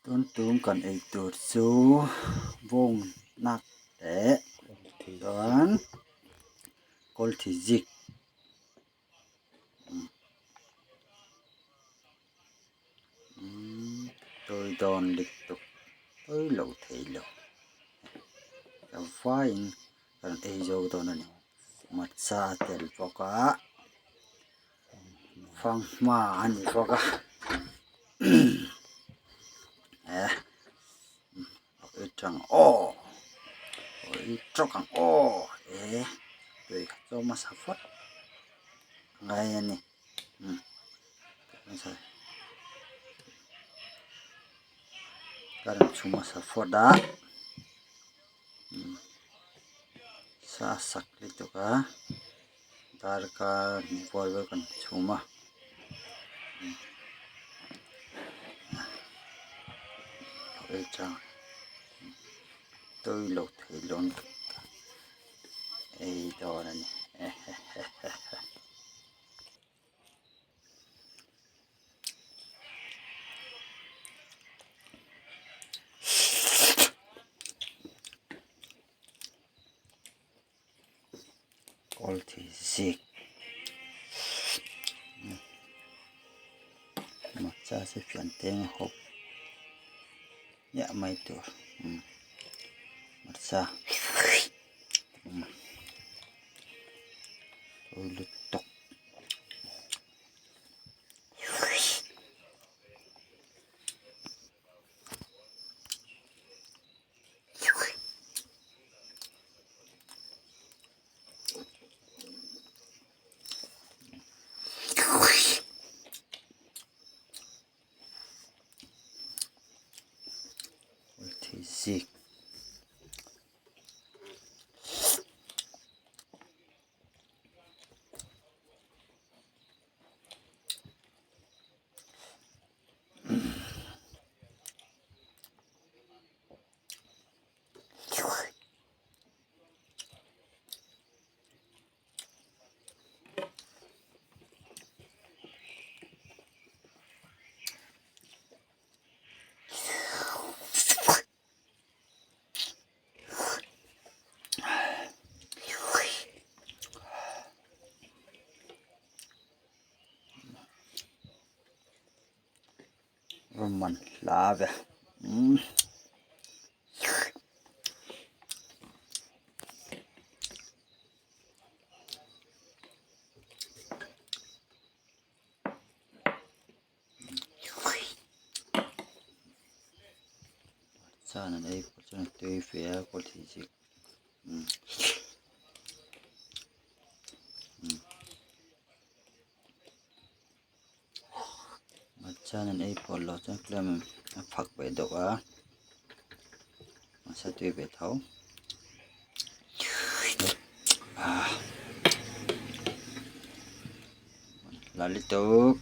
Tun tum kan ei tur chu bawng nak leh chuan kawlthi zik tawi dawn lutuk tawi lo thei lo ka vaiin kan ei zo dawn a ni hmarcha a tel bawk a. Fanghma a ni bawk a eh i tang aw i tawk ang aw eh tui kha chu hmasa phawt a ngai a ni umm ka rawn chhu hmasa phawt a sa sak lutuk a. Darkar hnih kual vel kan chhum a ei chang tui lo thei lawn ei dawn a ni hehehe. Kawl thei zik hmarcha chu fian teng a hawp miah mai tur hmarcha tawi lutuk. Zik. Man hla ve umm. Chuan an ei pawh chuan a tui ve a kawl thei zik umm umm. Chuan an ei pawlh loh chuan tlem a phak ve deuh a mahse a tui ve tho ah la lutuk.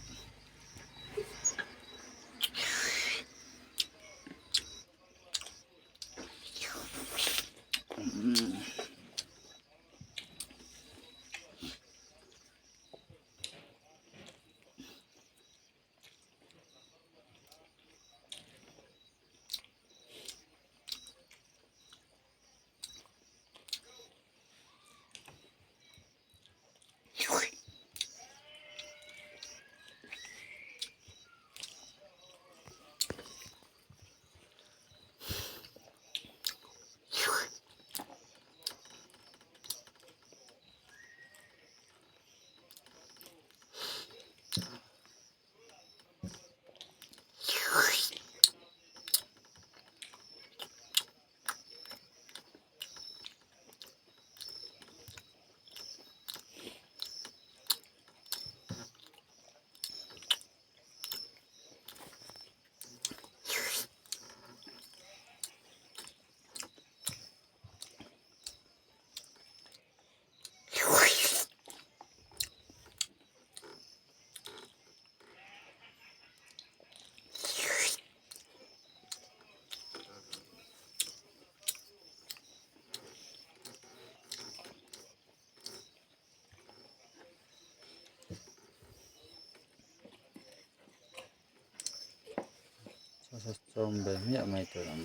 Chawm ve hmiah mai tur ang.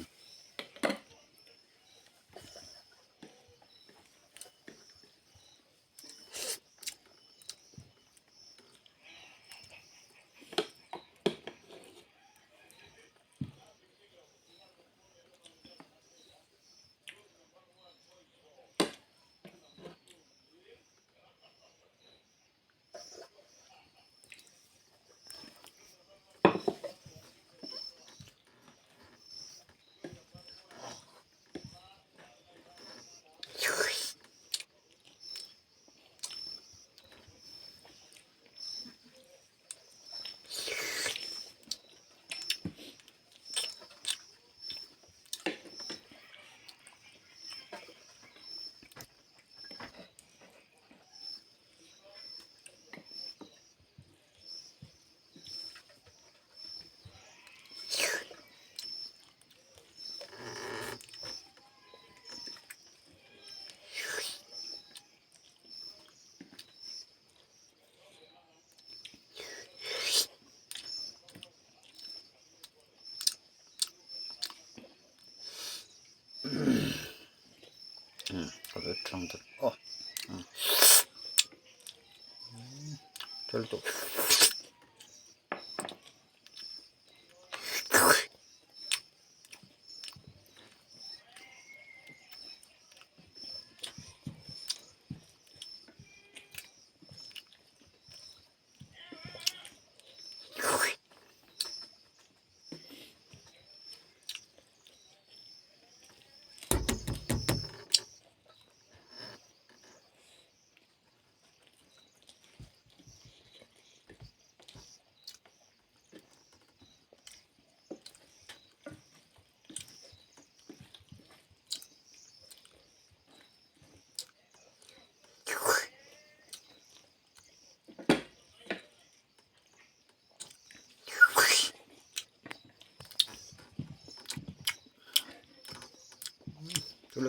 Tui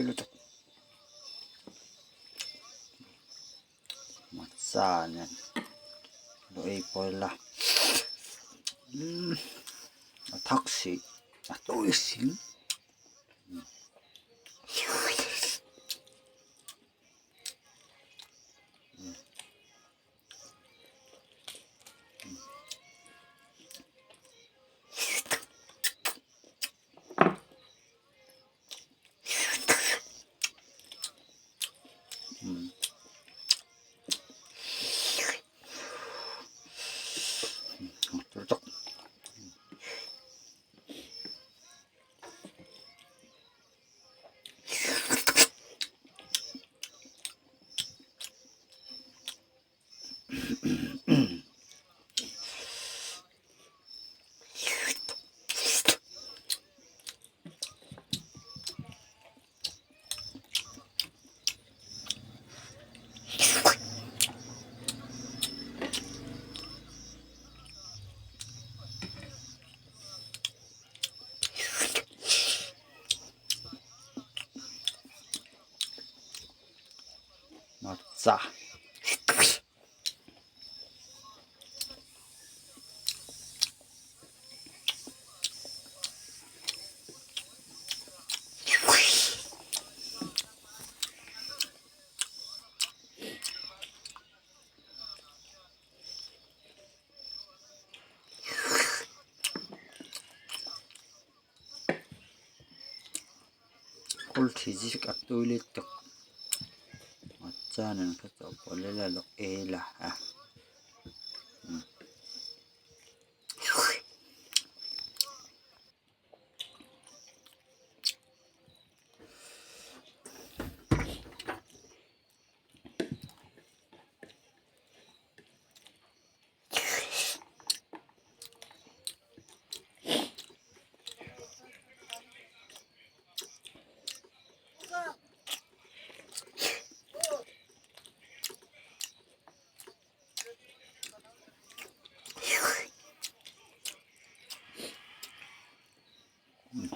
lutuk hmarcha nen lo ei pawh ila a thak si a tui si. Hmarcha. Kawlthli zik a tui lutuk hmarcha nen kha chawhpawlh ila lo ei la a. Tui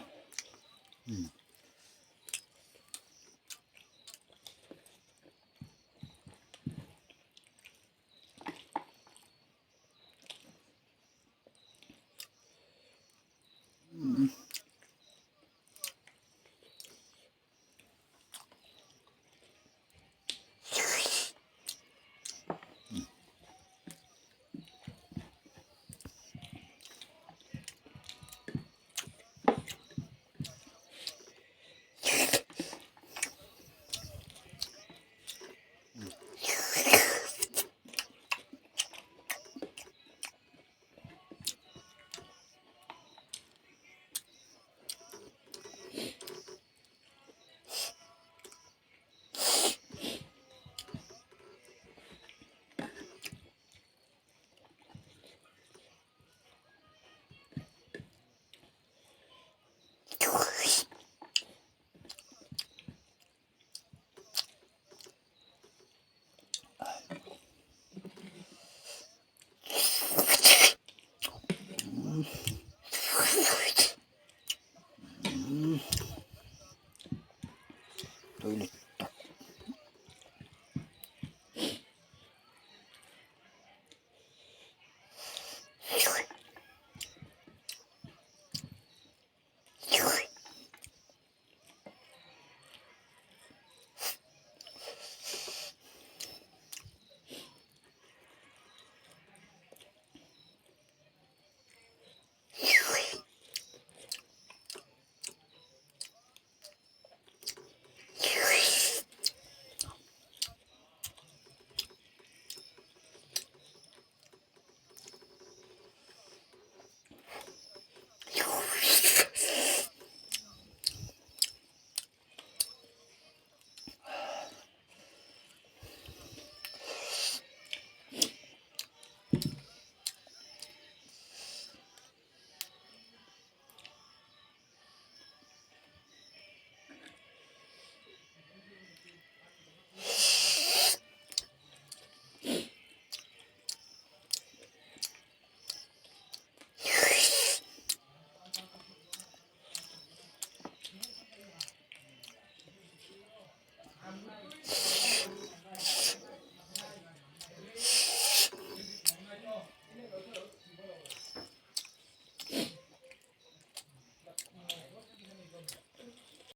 lutuk.